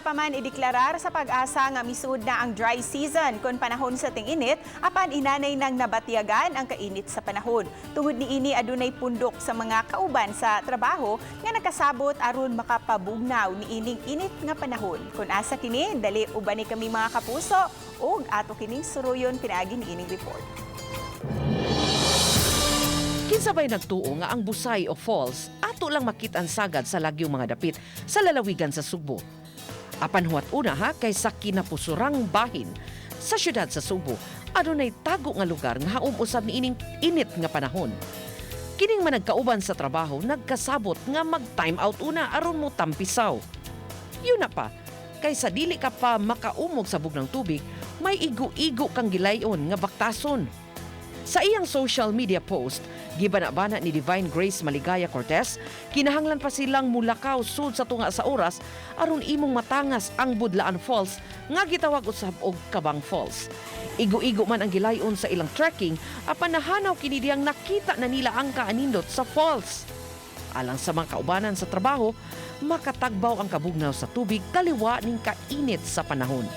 Wala pa man ideklarar sa Pag-asa nga misuod na ang dry season kung panahon sa ting-init, apan inanay nang nabatyagan ang kainit sa panahon. Tungod niini, adunay pundok sa mga kauban sa trabaho nga nakasabot aron makapabugnaw niining init nga panahon. Kung asa kini, dali ubani kami, mga kapuso, ug ato kining suruyon pinaagi niining report. Kinsa bay nagtuo nga ang Busay o Falls ato lang makit-an sagad sa lagyong mga dapit sa lalawigan sa Sugbo? Apan huwat una ha, kay sa kinapusurang bahin sa syudad sa Sugbo, adunay tago nga lugar nga haom usab niining init nga panahon. Kining managkauban sa trabaho nagkasabot nga mag-time out una aron mo tampisaw. Yun na pa, kay sa dili ka pa makaumog sa bugnang tubig, may igo-igo kang gilayon nga baktason. Sa iyang social media post, gibana-bana ni Divine Grace Maligaya Cortez, kinahanglan pa silang mulakaw sud sa tunga sa oras aron imong matangas ang Budlaan Falls nga gitawag usab og Kabang Falls. Igo-igo man ang gilayon sa ilang trekking, apan nahanaw kini diyang nakita na nila ang kaanindot sa falls. Alang sa mga kaubanan sa trabaho, makatagbaw ang kabugnaw sa tubig taliwa ning kainit sa panahon.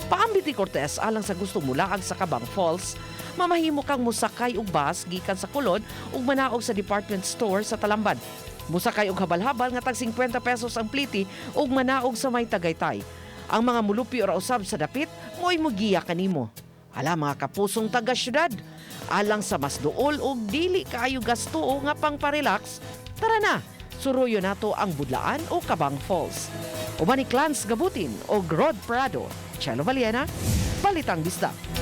Paambit ni Cortez, alang sa gusto mulaag sa Kabang Falls, mamahimo kang musakay og bus gikan sa Kolon ug manaog sa department store sa Talamban. Musakay og habal-habal nga tag 50 pesos ang pliti ug manaog sa may Tagaytay. Ang mga mulupyo ra usab sa dapit mo'y mugiya kanimo. Ala, mga kapusong taga syudad, alang sa mas duol og dili kaayo gasto nga pangparelax, tara na, suruyo nato ang Budlaan o Kabang Falls. Uban ni Clans Gabutin o Rod Prado, Chelo Valiena, Balitang Bisdak.